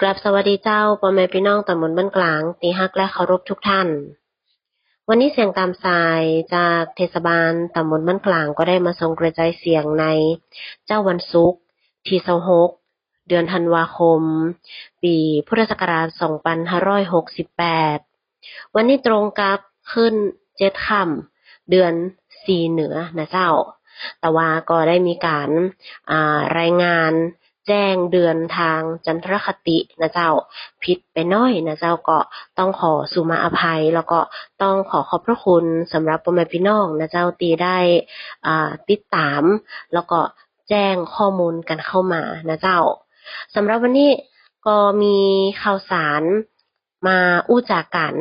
ກາບສະຫວັດດີເຈົ້າ ພໍ່ແມ່ພີ່ນ້ອງຕຳບົນບ້ານກາງທີ່ຮັກ ແລະ ເຄົາລົບທຸກທ່ານ. ວັນນີ້ສຽງຕາມສາຍຈາກເທດສະບານຕຳບົນບ້ານກາງ ກໍໄດ້ມາສົ່ງກະຈາຍສຽງໃນເຊົ້າວັນສຸກທີຊາວຫົກ ເດືອນທັນວາຄົມ ປີພຸດທະສັກກະລາດສອງພັນຫ້າຮ້ອຍຫົກສິບແປດ. ວັນນີ້ຕົງກັບຂຶ້ນເຈັດຄ່ຳ ເດືອນສີ່ເໜືອນະເຈົ້າ. ແຕ່ວ່າກໍໄດ້ມີການ ອາ ລາຍງານແຈ້ງເດືອນທາງຈັນທະລະຄະຕິນະເຈົ້າ ຜິດໄປໜ້ອຍນະເຈົ້າ ກໍຕ້ອງຂໍສຸມາອະໄພ ແລ້ວກໍຕ້ອງຂໍຂອບພະຄຸນສຳລັບພໍ່ແມ່ພີ່ນ້ອງນະເຈົ້າ ທີ່ໄດ້ ອາ ຕິດຕາມ ແລ້ວກໍແຈ້ງຂໍ້ມູນກັນເຂົ້າມານະເຈົ້າ. ສຳລັບວັນນີ້ກໍມີຂ່າວສານ ມາຮູ້ຈັກກັນ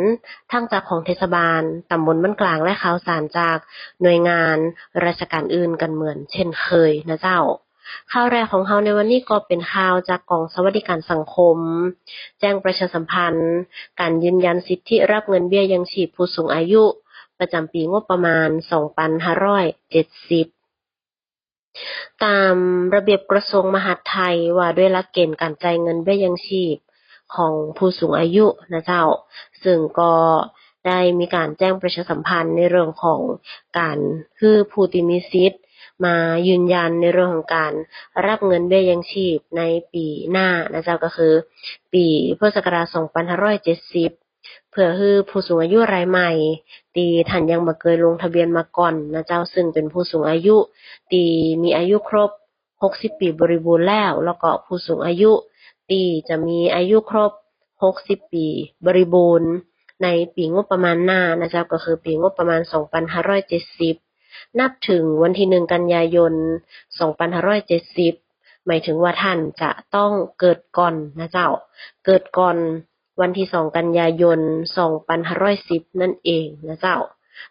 ທັງຈາກຂອງເທດສະບານຕຳບົນບ້ານກາງ ແລະ ຂ່າວສານຈາກໜ່ວຍງານລາຊະການອື່ນກັນເໝືອນເຊັ່ນເຄີຍນະເຈົ້າ. ຂ່າວແລກຂອງເຮົາໃນວັນນີ້ກໍເປັນຂ່າວຈາກກອງສະຫວັດດີການສັງຄົມ ແຈ້ງປະຊາສຳພັນການຢືນຢັນສິດທິຮັບເງິນເບ້ຍຍັງຊີບຜູ້ສູງອາຍຸ ປະຈຳປີງົບປະມານສອງພັນຫ້າຮ້ອຍເຈັດສິບ. ຕາມລະບຽບກະຊວງມະຫາດໄທ ວ່າດ້ວຍຫຼັກເກນການຈ່າຍເງິນເບ້ຍຍັງຊີບຂອງຜູ້ສູງອາຍຸນະເຈົ້າ, ເຊິ່ງກໍໄດ້ມີການແຈ້ງປະຊາສຳພັນໃນເລື່ອງຂອງການ ຄື ຜູ້ທີ່ມີສິດມາຢືນຢັນໃນເລື່ອງຂອງການຮັບເງິນເບ້ຍຍັງຊີບໃນປີໜ້ານະເຈົ້າ, ກໍຄືປີພຸດທະສັກກະລາດສອງພັນຫ້າຮ້ອຍເຈັດສິບ ເພື່ອໃຫ້ຜູ້ສູງອາຍຸລາຍໃໝ່ທີ່ທ່ານຍັງບໍ່ເຄີຍລົງທະບຽນມາກ່ອນນະເຈົ້າ, ເຊິ່ງເປັນຜູ້ສູງອາຍຸທີ່ມີອາຍຸຄົບຫົກສິບປີບໍລິບູນແລ້ວ, ແລ້ວກໍຜູ້ສູງອາຍຸທີ່ຈະມີອາຍຸຄົບຫົກສິບປີບໍລິບູນໃນປີງົບປະມານໜ້ານະເຈົ້າ, ກໍຄືປີງົບປະມານສອງພັນຫ້າຮ້ອຍເຈັດສິບ ນັບເຖິງວັນທີໜຶ່ງ ກັນຍາຍົນ ສອງພັນຫ້າຮ້ອຍເຈັດສິບ ໝາຍເຖິງວ່າທ່ານຈະຕ້ອງເກີດກ່ອນນະເຈົ້າ, ເກີດກ່ອນ ວັນທີສອງ ກັນຍາຍົນ ສອງພັນຫ້າຮ້ອຍສິບນັ້ນເອງນະເຈົ້າ.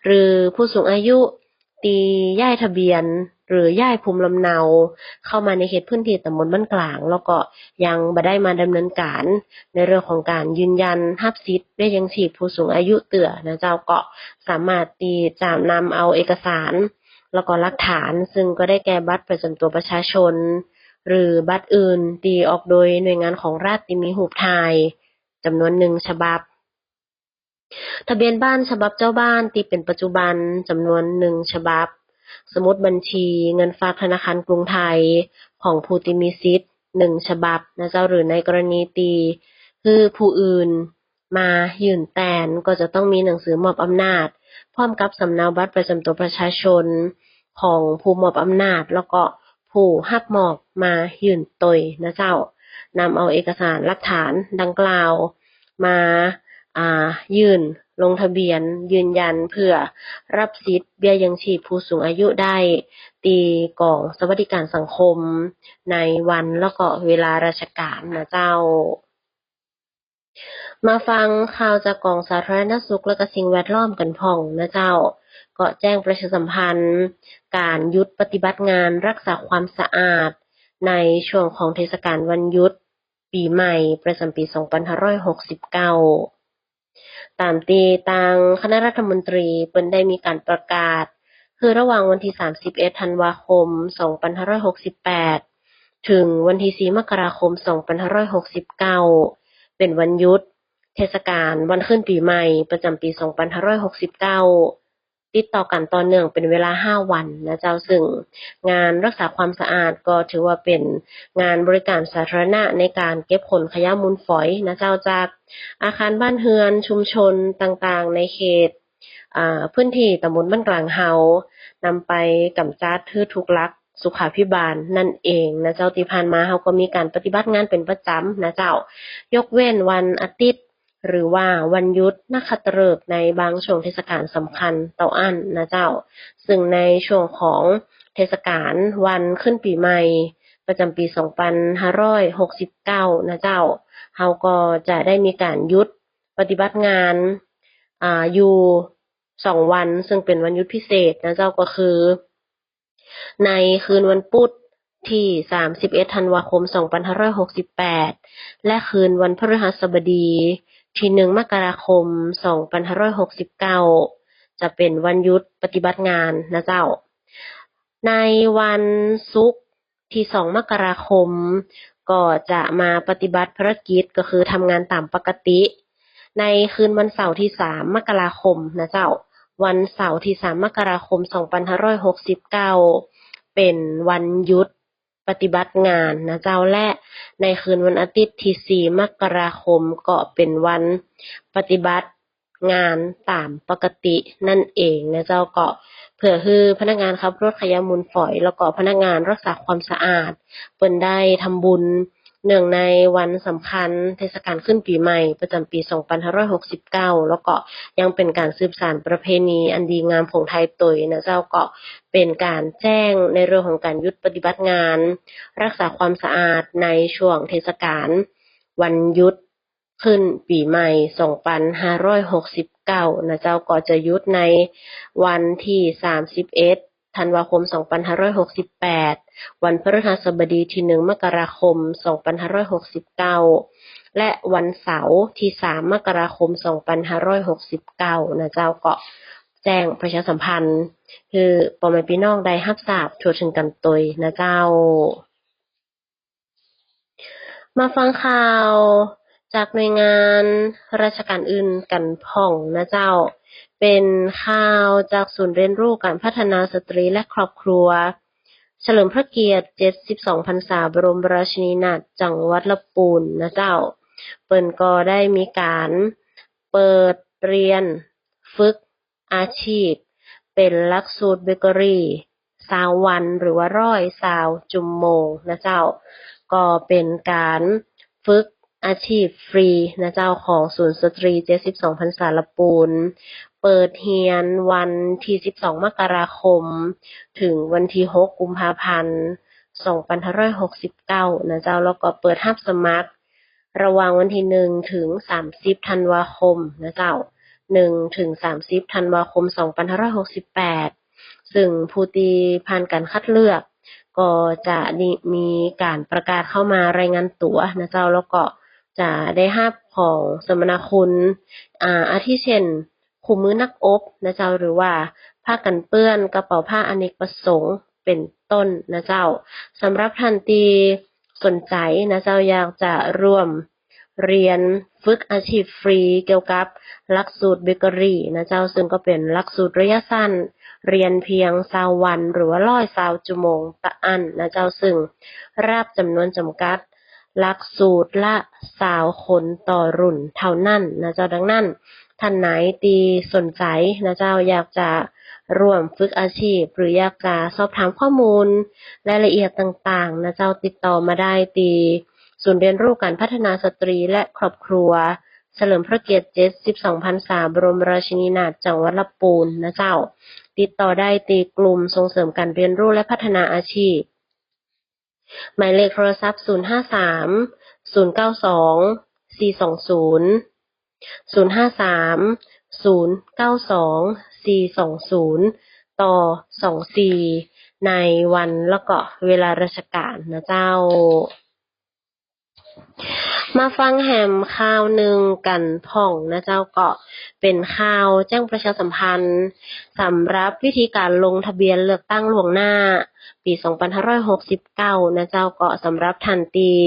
ຫຼື ຜູ້ສູງອາຍຸທີ່ຍ້າຍທະບຽນ ຫຼື ຍ້າຍພູມລຳເນົາເຂົ້າມາໃນເຂດພື້ນທີ່ຕຳບົນບ້ານກາງ ແລ້ວກໍຍັງບໍ່ໄດ້ມາດຳເນີນການໃນເລື່ອງຂອງການຢືນຢັນຮັບສິດເບ້ຍຍັງຊີບຜູ້ສູງອາຍຸເທື່ອນະເຈົ້າ, ກໍສາມາດທີ່ຈະນຳເອົາເອກະສານ ແລ້ວກໍຫຼັກຖານ ເຊິ່ງກໍໄດ້ແກ່ບັດປະຈຳຕົວປະຊາຊົນ ຫຼື ບັດອື່ນທີ່ອອກໂດຍໜ່ວຍງານຂອງລັດທີ່ມີຮູບຖ່າຍ ຈຳນວນໜຶ່ງສະບັບ, ທະບຽນບ້ານສະບັບເຈົ້າບ້ານທີ່ເປັນປັດຈຸບັນຈຳນວນໜຶ່ງສະບັບ, ສະໝຸດບັນຊີເງິນຝາກທະນາຄານກຸງໄທຂອງຜູ້ທີ່ມີສິດໜຶ່ງສະບັບນະເຈົ້າ, ຫຼື ໃນກໍລະນີທີ່ ຄື ຜູ້ອື່ນມາຍື່ນແທນ ກໍຈະຕ້ອງມີໜັງສືມອບອຳນາດ ພ້ອມກັບສຳເນົາບັດປະຈຳຕົວປະຊາຊົນຂອງຜູ້ມອບອຳນາດ ແລ້ວກໍຜູ້ຮັບມອບມາຍື່ນໂຕຍນະເຈົ້າ. ນຳເອົາເອກະສານຫຼັກຖານດັ່ງກ່າວມາ ອ່າ ຍື່ນລົງທະບຽນຢືນຢັນເພື່ອຮັບສິດເບ້ຍຍັງຊີບຜູ້ສູງອາຍຸໄດ້ທີ່ກອງສະຫວັດດີການສັງຄົມໃນວັນ ແລ້ວກໍເວລາລາຊະການນະເຈົ້າ. ມາຟັງຂ່າວຈາກກອງສາທາລະນະສຸກ ແລະ ກະສິ່ງແວດລ້ອມກັນພ້ອມນະເຈົ້າ. ກໍແຈ້ງປະຊາສຳພັນການຢຸດປະຕິບັດງານຮັກສາຄວາມສະອາດໃນຊ່ວງຂອງເທດສະການວັນຢຸດປີໃໝ່ປະຈຳປີສອງພັນຫ້າຮ້ອຍຫົກສິບເກົ້າ ຕາມທີ່ທາງຄະນະລັດຖະມົນຕີເພິ່ນໄດ້ມີການປະກາດ ຄື ລະຫວ່າງວັນທີສາມສິບເອັດ ທັນວາຄົມ ສອງພັນຫ້າຮ້ອຍຫົກສິບແປດ ເຖິງວັນທີສີ່ ມະກະລາຄົມ ສອງພັນຫ້າຮ້ອຍຫົກສິບເກົ້າ ເປັນວັນຢຸດເທດສະການວັນຂຶ້ນປີໃໝ່ປະຈຳປີສອງພັນຫ້າຮ້ອຍຫົກສິບເກົ້າ ຕິດຕໍ່ກັນຕໍ່ເນື່ອງເປັນເວລາຫ້າວັນນະເຈົ້າ, ເຊິ່ງງານຮັກສາຄວາມສະອາດກໍຖືວ່າເປັນງານບໍລິການສາທາລະນະໃນການເກັບຂົນຂະຫຍະມູນຝອຍນະເຈົ້າ ຈາກອາຄານບ້ານເຮືອນ ຊຸມຊົນຕ່າງໆໃນເຂດ ອາ ພື້ນທີ່ຕຳບົນບ້ານກາງເຮົາ ນຳໄປກຳຈັດຄືຖືກຫຼັກສຸຂາພິບານນັ້ນເອງນະເຈົ້າ. ທີ່ຜ່ານມາເຮົາກໍມີການປະຕິບັດງານເປັນປະຈຳນະເຈົ້າ, ຍົກເວັ້ນວັນອາທິດ ຫຼືວ່າວັນຢຸດນັກຂັດຕະເລີກໃນບາງຊ່ວງເທດສະການສຳຄັນເທົ່ານັ້ນນະເຈົ້າ. ເຊິ່ງໃນຊ່ວງຂອງເທດສະການວັນຂຶ້ນປີໃໝ່ປະຈຳປີສອງພັນຫ້າຮ້ອຍຫົກສິບເກົ້ານະເຈົ້າ, ເຮົາກໍຈະໄດ້ມີການຢຸດປະຕິບັດງານ ອາ ຢູ່ສອງວັນ, ເຊິ່ງເປັນວັນຢຸດພິເສດນະເຈົ້າ, ກໍຄື ໃນຄືນວັນພຸດທີສາມສິບເອັດ ທັນວາຄົມ ສອງພັນຫ້າຮ້ອຍຫົກສິບແປດ ແລະ ຄືນວັນພະฤຫັດສະບະດີທີໜຶ່ງ ມະກະລາຄົມ ສອງພັນຫ້າຮ້ອຍຫົກສິບເກົ້າ ຈະເປັນວັນຢຸດປະຕິບັດງານນະເຈົ້າ. ໃນວັນສຸກທີສອງ ມະກະລາຄົມ ກໍຈະມາປະຕິບັດພາລະກິດ ກໍຄືທຳງານຕາມປົກກະຕິ ໃນຄືນວັນເສົາທີສາມ ມະກະລາຄົມນະເຈົ້າ, ວັນເສົາທີສາມ ມະກະລາຄົມ ສອງພັນຫ້າຮ້ອຍຫົກສິບເກົ້າ ເປັນວັນຢຸດປະຕິບັດງານນະເຈົ້າ ແລະ ໃນຄືນວັນອາທິດທີສີ່ ມະກະລາຄົມ ກໍເປັນວັນປະຕິບັດ ງານຕາມປົກກະຕິນັ້ນເອງນະເຈົ້າ. ກໍເພື່ອໃຫ້ພະນັກງານຂັບລົດຂະຫຍະມູນຝອຍ ແລ້ວກໍພະນັກງານຮັກສາຄວາມສະອາດ ເພິ່ນໄດ້ທຳບຸນເນື່ອງໃນວັນສຳຄັນເທດສະການຂຶ້ນປີໃໝ່ປະຈຳປີສອງພັນຫ້າຮ້ອຍຫົກສິບເກົ້າ ແລ້ວກໍຍັງເປັນການສືບສານປະເພນີອັນດີງາມຂອງໄທໂຕຍນະເຈົ້າ. ກໍເປັນການແຈ້ງໃນເລື່ອງຂອງການຢຸດປະຕິບັດງານຮັກສາຄວາມສະອາດໃນຊ່ວງເທດສະການວັນຢຸດ ຂຶ້ນປີໃໝ່ສອງພັນຫ້າຮ້ອຍຫົກສິບເກົ້ານະເຈົ້າ, ກໍຈະຢຸດໃນວັນທີສາມສິບເອັດ ທັນວາຄົມ ສອງພັນຫ້າຮ້ອຍຫົກສິບແປດ, ວັນພະฤຫັດສະບະດີທີໜຶ່ງ ມະກະລາຄົມ ສອງພັນຫ້າຮ້ອຍຫົກສິບເກົ້າ ແລະ ວັນເສົາທີສາມ ມະກະລາຄົມ ສອງພັນຫ້າຮ້ອຍຫົກສິບເກົ້ານະເຈົ້າ. ກໍແຈ້ງປະຊາສຳພັນໃຫ້ພໍ່ແມ່ພີ່ນ້ອງໄດ້ຮັບຊາບທົ່ວເຖິງກັນໂຕຍນະເຈົ້າ. ມາຟັງຂ່າວຈາກໜ່ວຍງານລາຊະການອື່ນກັນພ້ອມນະເຈົ້າ. ເປັນຂ່າວຈາກສູນຮຽນຮູ້ການພັດທະນາສະຕຣີ ແລະ ຄອບຄົວ ສະເຫຼີມພະກຽດເຈັດສິບສອງພັນສາ ບໍລົມລາຊິນີນາດ ຈັງຫວັດລຳປູນນະເຈົ້າ. ເພິ່ນກໍໄດ້ມີການເປີດຮຽນຝຶກ ອາຊີບ ເປັນຫຼັກສູດເບເກີຣີຊາວວັນ ຫຼືວ່າຮ້ອຍຊາວຊົ່ວໂມງນະເຈົ້າ. ກໍເປັນການຝຶກອາຊີບຟຣີນະເຈົ້າ ຂອງສູນສະຕຣີເຈັດສິບສອງພັນສາລະປູນ ເປີດຮຽນວັນທີສິບສອງ ມະກະລາຄົມ ເຖິງວັນທີຫົກ ກຸມພາພັນ ສອງພັນຫ້າຮ້ອຍຫົກສິບເກົ້ານະເຈົ້າ. ແລ້ວກໍເປີດຮັບສະໝັກ ລະຫວ່າງວັນທີໜຶ່ງ ເຖິງ ສາມສິບ ທັນວາຄົມນະເຈົ້າ, ໜຶ່ງ ເຖິງ ສາມສິບ ທັນວາຄົມ ສອງພັນຫ້າຮ້ອຍຫົກສິບແປດ ຊຶ່ງຜູ້ທີ່ຜ່ານການຄັດເລືອກກໍຈະໄດ້ມີການປະກາດເຂົ້າມາລາຍງານຕົວນະເຈົ້າ, ແລ້ວກໍຈະໄດ້ຮັບຂອງສະມະນາຄຸນ ອາ ອາທິເຊັ່ນ ຄູ່ມືໜັກອົບນະເຈົ້າ ຫຼືວ່າຜ້າກັນເປື້ອນ, ກະເປົາຜ້າອະເນກປະສົງ ເປັນຕົ້ນນະເຈົ້າ. ສຳລັບທ່ານທີ່ສົນໃຈນະເຈົ້າ ຢາກຈະຮ່ວມຮຽນຝຶກອາຊີບຟຣີກ່ຽວກັບຫຼັກສູດເບເກີຣີນະເຈົ້າ, ຊຶ່ງກໍເປັນຫຼັກສູດໄລຍະສັ້ນ ຮຽນພຽງຊາວວັນ ຫຼືວ່າຮ້ອຍຊາວຊົ່ວໂມງຕະອັນນະເຈົ້າ, ຊຶ່ງຮັບຈຳນວນຈຳກັດ ຫຼັກສູດລະຊາວຄົນຕໍ່ລຸ້ນເທົ່ານັ້ນນະເຈົ້າ. ດັ່ງນັ້ນ ທ່ານໃດທີ່ສົນໃຈນະເຈົ້າ ຢາກຈະຮ່ວມຝຶກອາຊີບ ຫຼື ຢາກຈະສອບຖາມຂໍ້ມູນລາຍລະອຽດຕ່າງໆນະເຈົ້າ, ຕິດຕໍ່ມາໄດ້ທີ່ສູນຮຽນຮູ້ການພັດທະນາສະຕຣີ ແລະ ຄອບຄົວ ສະເຫຼີມພະກຽດເຈັດສິບສອງພັນສາ ບໍລົມລາຊິນີນາດ ຈັງຫວັດລຳປູນນະເຈົ້າ. ຕິດຕໍ່ໄດ້ທີ່ກຸ່ມສົ່ງເສີມການຮຽນຮູ້ ແລະ ພັດທະນາອາຊີບ. ໝາຍເລກໂທລະສັບ ສູນຫ້າສາມ ສູນເກົ້າສອງ ສີ່ສອງສູນ ສູນຫ້າສາມ ສູນເກົ້າສອງ ສີ່ສອງສູນ ຕໍ່ ສອງສີ່ ໃນວັນ ແລ້ວກໍເວລາລາຊະການນະເຈົ້າ. ມາຟັງແຮມຂ່າວໜຶ່ງກັນພ້ອມນະເຈົ້າ, ກໍເປັນຂ່າວແຈ້ງປະຊາສຳພັນ ສຳລັບວິທີການລົງທະບຽນເລືອກຕັ້ງລ່ວງໜ້າ ປີສອງພັນຫ້າຮ້ອຍຫົກສິບເກົ້ານະເຈົ້າ. ກໍສຳລັບທ່ານທີ່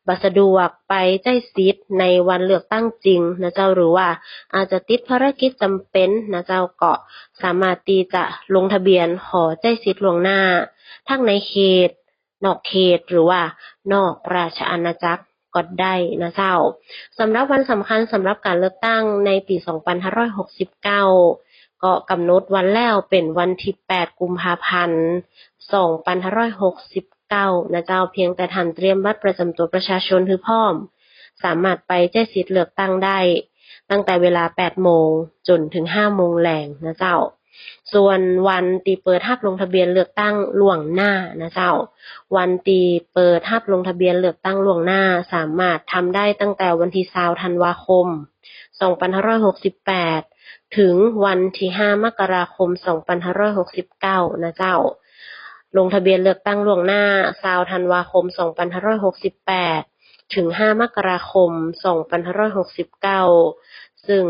ບໍ່ສະດວກໄປໃຊ້ສິດໃນວັນເລືອກຕັ້ງຈິງນະເຈົ້າ ຫຼືວ່າອາດຈະຕິດພາລະກິດຈຳເປັນນະເຈົ້າ, ກໍສາມາດທີ່ຈະລົງທະບຽນຂໍໃຊ້ສິດລ່ວງໜ້າ ທັງໃນເຂດ ນອກເຂດ ຫຼືວ່ານອກລາຊະອານາຈັກກໍໄດ້ນະເຈົ້າ. ສຳລັບວັນສຳຄັນສຳລັບການເລືອກຕັ້ງໃນປີສອງພັນຫ້າຮ້ອຍຫົກສິບເກົ້າ ກໍກຳນົດວັນແລ້ວເປັນວັນທີແປດ ກຸມພາພັນ ສອງພັນຫ້າຮ້ອຍຫົກສິບເກົ້ານະເຈົ້າ. ພຽງແຕ່ທ່ານຕຽມບັດປະຈຳຕົວປະຊາຊົນໃຫ້ພ້ອມ, ສາມາດໄປໃຊ້ສິດເລືອກຕັ້ງໄດ້ ຕັ້ງແຕ່ເວລາແປດໂມງຈົນເຖິງຫ້າໂມງແລງນະເຈົ້າ. ສ່ວນວັນທີ່ເປີດຮັບລົງທະບຽນເລືອກຕັ້ງລ່ວງໜ້ານະເຈົ້າ, ວັນທີ່ເປີດຮັບລົງທະບຽນເລືອກຕັ້ງລ່ວງໜ້າ ສາມາດທຳໄດ້ຕັ້ງແຕ່ວັນທີຊາວ ທັນວາຄົມ ສອງພັນຫ້າຮ້ອຍຫົກສິບແປດ ເຖິງວັນທີຫ້າ ມະກະລາຄົມ ສອງພັນຫ້າຮ້ອຍຫົກສິບເກົ້ານະເຈົ້າ. ລົງທະບຽນເລືອກຕັ້ງລ່ວງໜ້າ ຊາວ ທັນວາຄົມ ສອງພັນຫ້າຮ້ອຍຫົກສິບແປດ ເຖິງ ຫ້າ ມະກະລາຄົມ ສອງພັນຫ້າຮ້ອຍຫົກສິບເກົ້າ ຊຶ່ງ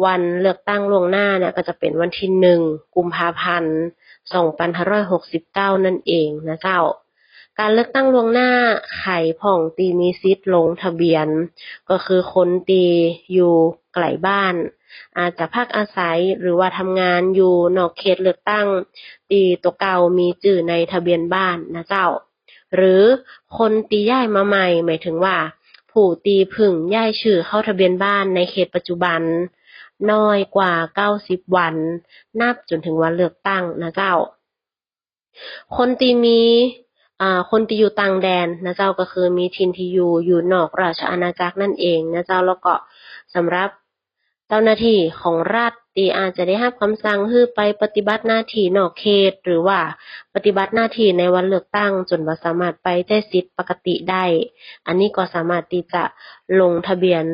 ວັນເລືອກຕັ້ງລ່ວງໜ້າເນຍ ກໍຈະເປັນວັນທີໜຶ່ງ ກຸມພາພັນ ສອງພັນຫ້າຮ້ອຍຫົກສິບເກົ້ານັ້ນເອງນະເຈົ້າ. ການເລືອກຕັ້ງລ່ວງໜ້າ ໃຜພ້ອງທີ່ມີສິດລົງທະບຽນ ກໍຄືຄົນທີ່ຢູ່ໃກ້ບ້ານ ອາດຈະພັກອາໄສ ຫຼືວ່າທຳງານຢູ່ນອກເຂດເລືອກຕັ້ງ ທີ່ຕົວເກົ່າມີຊື່ໃນທະບຽນບ້ານນະເຈົ້າ ຫຼືຄົນທີ່ຍ້າຍມາໃໝ່ ໝາຍເຖິງວ່າຜູ້ທີ່ເພິ່ງຍ້າຍຊື່ເຂົ້າທະບຽນບ້ານໃນເຂດປັດຈຸບັນ ນ້ອຍກວ່າເກົ້າສິບວັນ ນັບຈົນເຖິງວັນເລືອກຕັ້ງນະເຈົ້າ. ຄົນທີ່ມີ ອາ ຄົນທີ່ຢູ່ຕ່າງແດນນະເຈົ້າ ກໍຄືມີຖິ່ນທີ່ຢູ່ ຢູ່ນອກລາຊະອານາຈັກນັ້ນເອງນະເຈົ້າ ແລ້ວກໍສຳລັບເຈົ້າໜ້າທີ່ຂອງລັດທີ່ອາດຈະໄດ້ຮັບຄຳສັ່ງໃຫ້ໄປປະຕິບັດໜ້າທີ່ນອກເຂດ ຫຼືວ່າປະຕິບັດໜ້າທີ່ໃນວັນເລືອກຕັ້ງ ຈົນບໍ່ສາມາດໄປໃຊ້ສິດປົກກະຕິໄດ້ ອັນນີ້ກໍສາມາດທີ່ຈະລົງທະບຽນ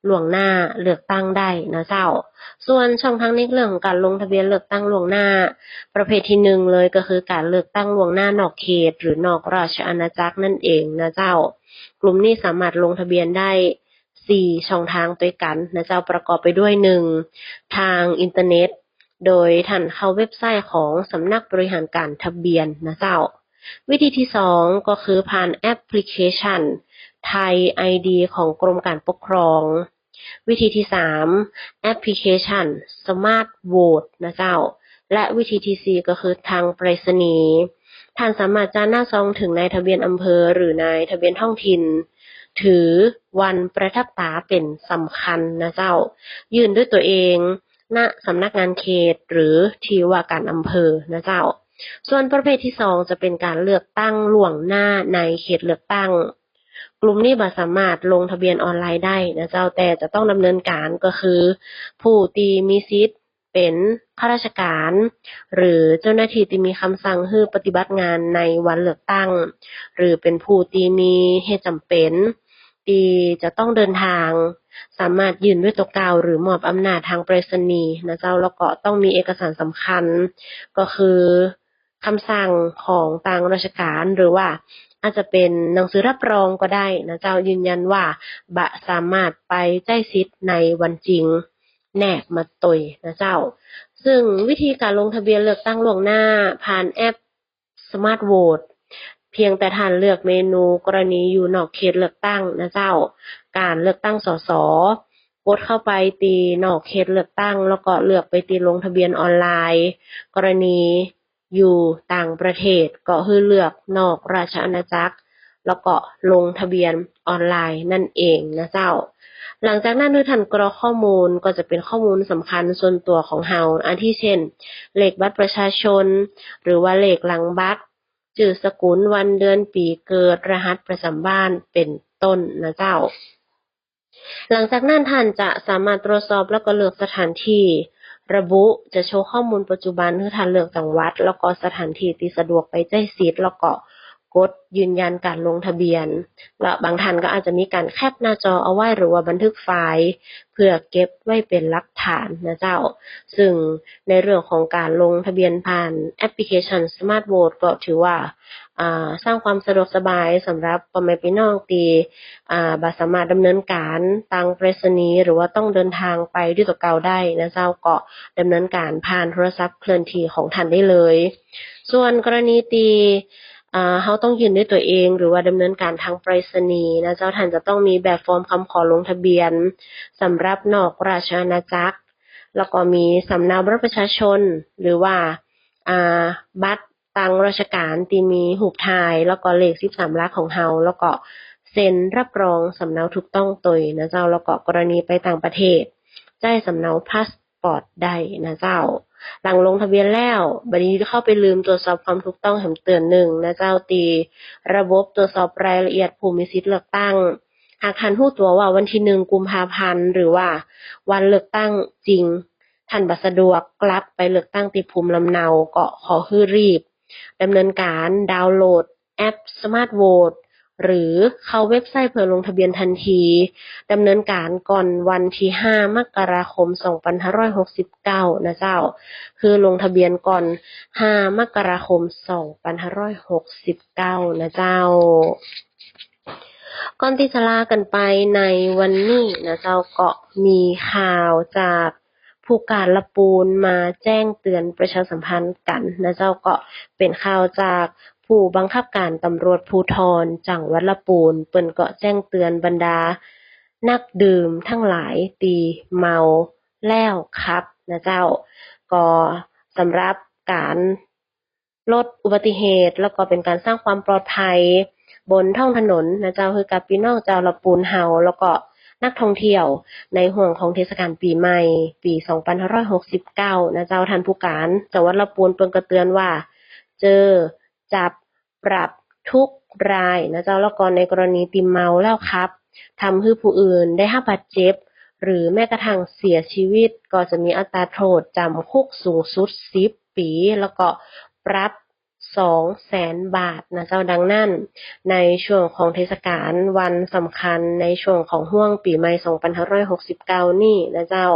ລ່ວງໜ້າເລືອກຕັ້ງໄດ້ນະເຈົ້າ. ສ່ວນຊ່ອງທາງໃນເລື່ອງຂອງການລົງທະບຽນເລືອກຕັ້ງລ່ວງໜ້າ ປະເພດທີໜຶ່ງເລີຍ ກໍຄືການເລືອກຕັ້ງລ່ວງໜ້ານອກເຂດ ຫຼືນອກລາຊະອານາຈັກນັ້ນເອງນະເຈົ້າ. ກຸ່ມນີ້ສາມາດລົງທະບຽນໄດ້ສີ່ຊ່ອງທາງດ້ວຍກັນນະເຈົ້າ ປະກອບໄປດ້ວຍ ໜຶ່ງ ທາງອິນເຕີເນັດ ໂດຍທ່ານເຂົ້າເວັບໄຊຂອງສຳນັກບໍລິຫານການທະບຽນນະເຈົ້າ. ວິທີທີສອງ ກໍຄືຜ່ານແອັບພລິເຄຊັນໄທໄອດີຂອງກົມການປົກຄອງ. ວິທີທີສາມ ແອັບພລິເຄຊັນສະມາດໂຫວດນະເຈົ້າ ແລະ ວິທີທີສີ່ ກໍຄືທາງໄປສະນີ. ທ່ານສາມາດຈານໜ້າຊອງເຖິງນາຍທະບຽນອຳເພີ ຫຼືນາຍທະບຽນທ້ອງຖິ່ນ ຖືວັນປະທັບຕາເປັນສຳຄັນນະເຈົ້າ ຍື່ນດ້ວຍຕົວເອງ ນະສຳນັກງານເຂດ ຫຼືທີ່ວ່າການອຳເພີນະເຈົ້າ. ສ່ວນປະເພດທີສອງ ຈະເປັນການເລືອກຕັ້ງລ່ວງໜ້າໃນເຂດເລືອກຕັ້ງ. ກຸ່ມນີ້ບໍ່ສາມາດລົງທະບຽນອອນລາຍໄດ້ນະເຈົ້າ ແຕ່ຈະຕ້ອງດຳເນີນການ ກໍຄືຜູ້ທີ່ມີສິດເປັນຂ້າລາຊະການ ຫຼືເຈົ້າໜ້າທີ່ທີ່ມີຄຳສັ່ງໃຫ້ປະຕິບັດງານໃນວັນເລືອກຕັ້ງ ຫຼືເປັນຜູ້ທີ່ມີເຫດຈຳເປັນ ທີ່ຈະຕ້ອງເດີນທາງ ສາມາດຍື່ນດ້ວຍຕົວເກົ່າ ຫຼືມອບອຳນາດທາງໄປສະນີນະເຈົ້າ ແລ້ວກໍຕ້ອງມີເອກະສານສຳຄັນ ກໍຄືຄຳສັ່ງຂອງທາງລາຊະການ ຫຼືວ່າອາດຈະເປັນໜັງສືຮັບຮອງກໍໄດ້ນະເຈົ້າ ຢືນຢັນວ່າບະສາມາດໄປໃຊ້ສິດໃນວັນຈິງ ແນບມາໂຕຍນະເຈົ້າ. ເຊິ່ງວິທີການລົງທະບຽນເລືອກຕັ້ງລ່ວງໜ້າຜ່ານແອັບ ສະມາດໂຫວດ ພຽງແຕ່ທ່ານເລືອກເມນູກໍລະນີຢູ່ນອກເຂດເລືອກຕັ້ງນະເຈົ້າ ການເລືອກຕັ້ງ ສສ ກົດເຂົ້າໄປທີ່ນອກເຂດເລືອກຕັ້ງ ແລ້ວກໍເລືອກໄປທີ່ລົງທະບຽນອອນລາຍ ກໍລະນີຢູ່ຕ່າງປະເທດ ກໍຄືເລືອກນອກລາຊະອານາຈັກ ແລ້ວກໍລົງທະບຽນອອນລາຍນັ້ນເອງນະເຈົ້າ. ຫຼັງຈາກນັ້ນ ເມື່ອທ່ານກຣອກຂໍ້ມູນ ກໍຈະເປັນຂໍ້ມູນສຳຄັນສ່ວນຕົວຂອງເຮົາ ອາທິເຊັ່ນ ເລກບັດປະຊາຊົນ ຫຼືວ່າເລກຫຼັງບັດ, ຊື່ສະກຸນ, ວັນເດືອນປີເກີດ, ລະຫັດປະຈຳບ້ານ ເປັນຕົ້ນນະເຈົ້າ. ຫຼັງຈາກນັ້ນທ່ານຈະສາມາດຕວດສອບ ແລ້ວກໍເລືອກສະຖານທີ່ ລະບຸຈະໂຊຂໍ້ມູນປັດຈຸບັນ ຄືທ່ານເລືອກຈັງຫວັດ ແລ້ວກໍສະຖານທີ່ທີ່ສະດວກໄປໃຊ້ສິດ ແລ້ວກໍກົດຢືນຢັນການລົງທະບຽນ ແລະ ບາງທ່ານກໍອາດຈະມີການແຄປໜ້າຈໍເອົາໄວ້ ຫຼືວ່າບັນທຶກໄຟລ໌ ເພື່ອເກັບໄວ້ເປັນຫຼັກຖານນະເຈົ້າ. ເຊິ່ງໃນເລື່ອງຂອງການລົງທະບຽນຜ່ານແອັບພລິເຄຊັນສະມາດໂຫວດ ກໍຖືວ່າ ອາ ສ້າງຄວາມສະດວກສະບາຍສຳລັບພໍ່ແມ່ພີ່ນ້ອງທີ່ ອາ ບໍ່ສາມາດດຳເນີນການທາງໄປສະນີ ຫຼືວ່າຕ້ອງເດີນທາງໄປດ້ວຍຕົວເກົ່າໄດ້ນະເຈົ້າ ກໍດຳເນີນການຜ່ານໂທລະສັບເຄື່ອນທີ່ຂອງທ່ານໄດ້ເລີຍ. ສ່ວນກໍລະນີທີ່ ອາ ເຮົາຕ້ອງຍື່ນດ້ວຍຕົວເອງ ຫຼືວ່າດຳເນີນການທາງໄປສະນີນະເຈົ້າ ທ່ານຈະຕ້ອງມີແບບຟອມຄຳຂໍລົງທະບຽນສຳລັບນອກລາຊະອານາຈັກ ແລ້ວກໍມີສຳເນົາບັດປະຊາຊົນ ຫຼືວ່າ ອາ ບັດ ທາງລາຊະການທີ່ມີຮູບຖ່າຍ ແລ້ວກໍເລກສິບສາມຫຼັກຂອງເຮົາ ແລ້ວກໍເຊັນຮັບຮອງສຳເນົາຖືກຕ້ອງໂຕຍນະເຈົ້າ ແລ້ວກໍກໍລະນີໄປຕ່າງປະເທດ ໃຊ້ສຳເນົາພາສປອດໄດ້ນະເຈົ້າ. ຫຼັງລົງທະບຽນແລ້ວ ບັດນີ້ເຂົ້າໄປລືມຕວດສອບຄວາມຖືກຕ້ອງແຖມເຕືອນໜຶ່ງນະເຈົ້າ ທີ່ລະບົບຕວດສອບລາຍລະອຽດຜູ້ມີສິດເລືອກຕັ້ງ. ຫາກທ່ານຮູ້ຕົວວ່າວັນທີໜຶ່ງ ກຸມພາພັນ ຫຼືວ່າວັນເລືອກຕັ້ງຈິງ ທ່ານບໍ່ສະດວກກັບໄປເລືອກຕັ້ງທີ່ພູມລຳເນົາ ກໍຂໍໃຫ້ຮີບດຳເນີນການດາວໂຫຼດແອັບສະມາດໂຫວດ ຫຼືເຂົ້າເວັບໄຊເພື່ອລົງທະບຽນທັນທີ. ດຳເນີນການກ່ອນວັນທີຫ້າ ມະກະລາຄົມ ສອງພັນຫ້າຮ້ອຍຫົກສິບເກົ້ານະເຈົ້າ ຄືລົງທະບຽນກ່ອນຫ້າ ມະກະລາຄົມ ສອງພັນຫ້າຮ້ອຍຫົກສິບເກົ້ານະເຈົ້າ. ກ່ອນທີ່ຈະລາກັນໄປໃນວັນນີ້ນະເຈົ້າ ກໍມີຂ່າວຈາກຜູ້ການລະປູນມາແຈ້ງເຕືອນປະຊາສຳພັນກັນນະເຈົ້າ ກໍເປັນຂ່າວຈາກ ຜູ້ບັງຄັບການຕຳຫຼວດພູທອນຈັງຫວັດລະປູນ ເພິ່ນກໍແຈ້ງເຕືອນບັນດານັກດື່ມທັງຫຼາຍທີ່ເມົາແລ້ວຂັບນະເຈົ້າ. ກໍສຳລັບການ ລົດອຸບັດຕິເຫດ ແລ້ວກໍເປັນການສ້າງຄວາມປອດໄພບົນທ້ອງຖະໜົນນະເຈົ້າ ໃຫ້ກັບພີ່ນ້ອງຊາວລະປູນເຮົາ ແລ້ວກໍນັກທ່ອງທ່ຽວ ໃນຫ່ວງຂອງເທດສະການປີໃໝ່ປີສອງພັນຫ້າຮ້ອຍຫົກສິບເກົ້ານະເຈົ້າ. ທ່ານຜູ້ການຈັງຫວັດລະປູນເພິ່ນກໍເຕືອນວ່າ ເຈີ ຈັບ ປັບທຸກລາຍນະເຈົ້າ ແລ້ວກໍໃນກໍລະນີທີ່ເມົາແລ້ວຂັບ ທຳໃຫ້ຜູ້ອື່ນໄດ້ຮັບບາດເຈັບ ຫຼື ແມ້ກະທັ້ງເສຍຊີວິດ ກໍຈະມີອັດຕາໂທດຈຳຄຸກສູງສຸດສິບປີ ແລ້ວກໍປັບສອງແສນບາດນະເຈົ້າ. ດັ່ງນັ້ນ ໃນຊ່ວງຂອງເທດສະການວັນສຳຄັນ ໃນຊ່ວງຂອງຫ່ວງປີໃໝ່ສອງພັນຫ້າຮ້ອຍຫົກສິບເກົ້ານີ້ນະເຈົ້າ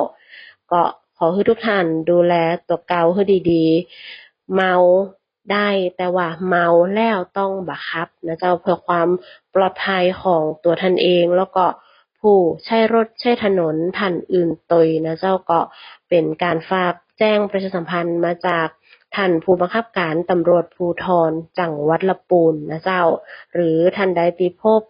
ກໍຂໍໃຫ້ທຸກທ່ານດູແລຕົວເກົ່າໃຫ້ດີໆ ເມົາໄດ້ ແຕ່ວ່າເມົາແລ້ວຕ້ອງບໍ່ຂັບນະເຈົ້າ ເພື່ອຄວາມປອດໄພຂອງຕົວທ່ານເອງ ແລ້ວກໍຜູ້ໃຊ້ລົດໃຊ້ຖະໜົນທ່ານອື່ນໂດຍນະເຈົ້າ. ກໍເປັນການຝາກແຈ້ງປະຊາສຳພັນມາຈາກທ່ານຜູ້ບັງຄັບການຕຳຫຼວດພູທອນຈັງຫວັດລະປູນນະເຈົ້າ ຫຼື ທ່ານໃດທີ່ພົບ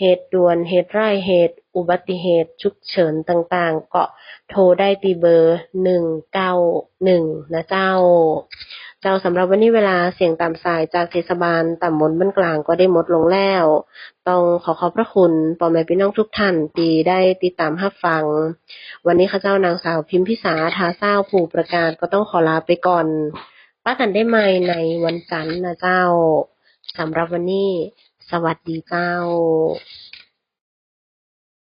ເຫດດ່ວນ ເຫດຮ້າຍ ເຫດອຸບັດຕິເຫດສຸກເສີນຕ່າງໆ ກໍໂທໄດ້ທີ່ເບີໜຶ່ງເກົ້າໜຶ່ງນະເຈົ້າ. ເຈົ້າ, ສຳລັບວັນນີ້ເວລາສຽງຕາມສາຍຈາກເທດສະບານຕຳບົນບ້ານກາງກໍໄດ້ໝົດລົງແລ້ວ. ຕ້ອງຂໍຂອບພະຄຸນພໍ່ແມ່ພີ່ນ້ອງທຸກທ່ານທີ່ໄດ້ຕິດຕາມຮັບຟັງ. ວັນນີ້ຂ້າເຈົ້ານາງສາວພິມພິສາ ທ່າຊາວ ຜູ້ປະກາດ ກໍຕ້ອງຂໍລາໄປກ່ອນ. ປະກັນໄດ້ໃໝ່ໃນວັນຈັນນະເຈົ້າ. ສຳລັບວັນນີ້ ສະຫວັດດີເຈົ້າ.